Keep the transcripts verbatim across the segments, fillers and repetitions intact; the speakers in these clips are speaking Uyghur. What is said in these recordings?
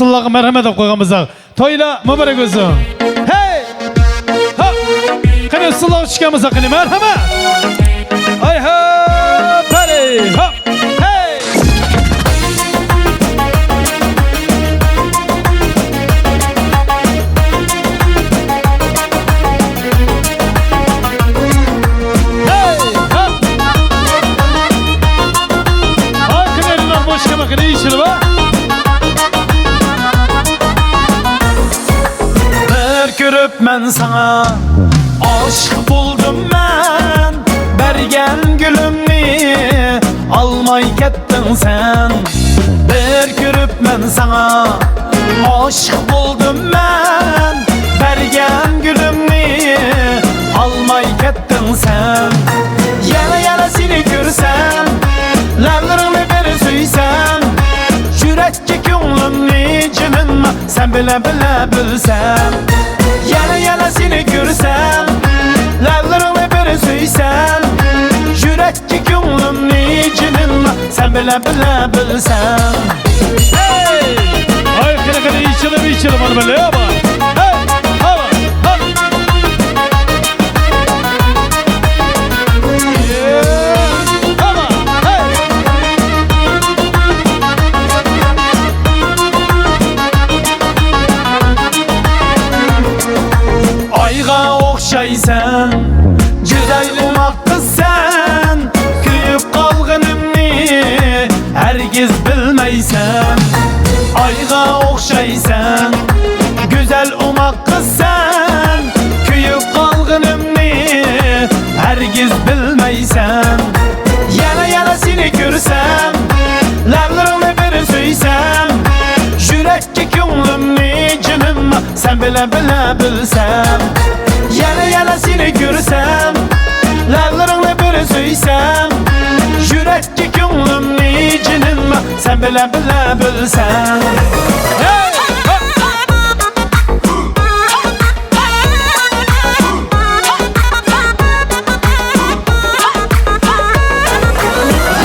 ئۇستىلارغا مەرھەمەت دەپ قويغان بولساق، تويلار مۇبارەك بولسۇن. ھەي! ھاپ! قېنى، ئۇستىلارغا چۈشكەن بولساق، قېنى، مەرھەمەت! ئاي ھا! پەرى! ھاپ! ھەي! ھەي! ھاپ! ھاي، قېنى، ئېلىڭلار بوش كەلمە، قېنى، ئېچىلىۋا. بىر كۆرۈپ مەن ساڭا ئاشىق بولدۇم مەن، بەرگەن گۈلۈمنى ئالماي كەتتىڭ سەن. بىر كۆرۈپ مەن ساڭا ئاشىق بولدۇم مەن، بەرگەن گۈلۈمنى ئالماي كەتتىڭ سەن. يەنە، يەنە سېنى كۆرسەم، لەۋلىرىڭنى بىر سۆيسەم، يۈرەككە كۆڭلۈمنى جېنىم سەن بىلەن بىللە بىلسەم. يەنە، يەنە سېنى كۆرسەم، لەۋلىرىڭنى بىر سۆيسەم، يۈرەككە كۆڭلۈمنى جېنىم سەن بىلەن بىللە بىلسەم. ھەي! ھاي، قېنى، قېنى، ئېچىلىپ، ئېچىلىپ، مانا بىللە، ھاۋا. ھەي! ھاۋا! ھاۋا! ھاۋا! ھەي! ئايغا ئوخشايسەن، گۈزەل ئوماق قىز سەن، كۆيۈپ قالغىنىمنى ھەرگىز بىلمەيسەن. ئايغا ئوخشايسەن، گۈزەل ئوماق قىز سەن، كۆيۈپ قالغىنىمنى ھەرگىز بىلمەيسەن. يەنە، يەنە سېنى كۆرسەم، لەۋلىرىڭنى بىر سۆيسەم، يۈرەككە كۆڭلۈمنى جېنىم سەن بىلەن بىللە بىلسەم. يەنە، يەنە سېنى كۆرسەم، لەۋلىرىڭنى بىر سۆيسەم، يۈرەككە كۆڭلۈمنى جېنىم سەن بىلەن بىللە بىلسەم. ھەي!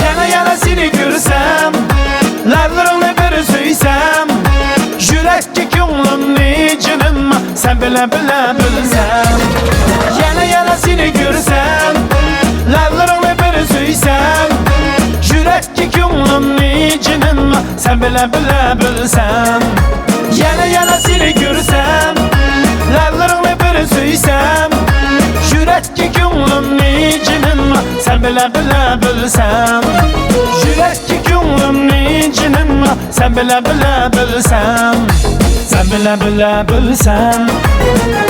يەنە، يەنە سېنى كۆرسەم، لەۋلىرىڭنى بىر سۆيسەم، يۈرەككە كۆڭلۈمنى جېنىم سەن بىلەن بىللە بىلسەم. يەنە، يەنە سېنى كۆرسەم، لەۋلىرىڭنى بىر سۆيسەم، يۈرەككە كۆڭلۈمنى جېنىم سەن بىلەن بىللە بىلسەم. يەنە، يەنە سېنى كۆرسەم، لەۋلىرىڭنى بىر سۆيسەم، يۈرەككە كۆڭلۈمنى جېنىم سەن بىلەن بىللە بىلسەم. يۈرەككە كۆڭلۈمنى جېنىم سەن بىلەن بىللە بىلسەم. سەن بىلەن بىللە بىلسەم.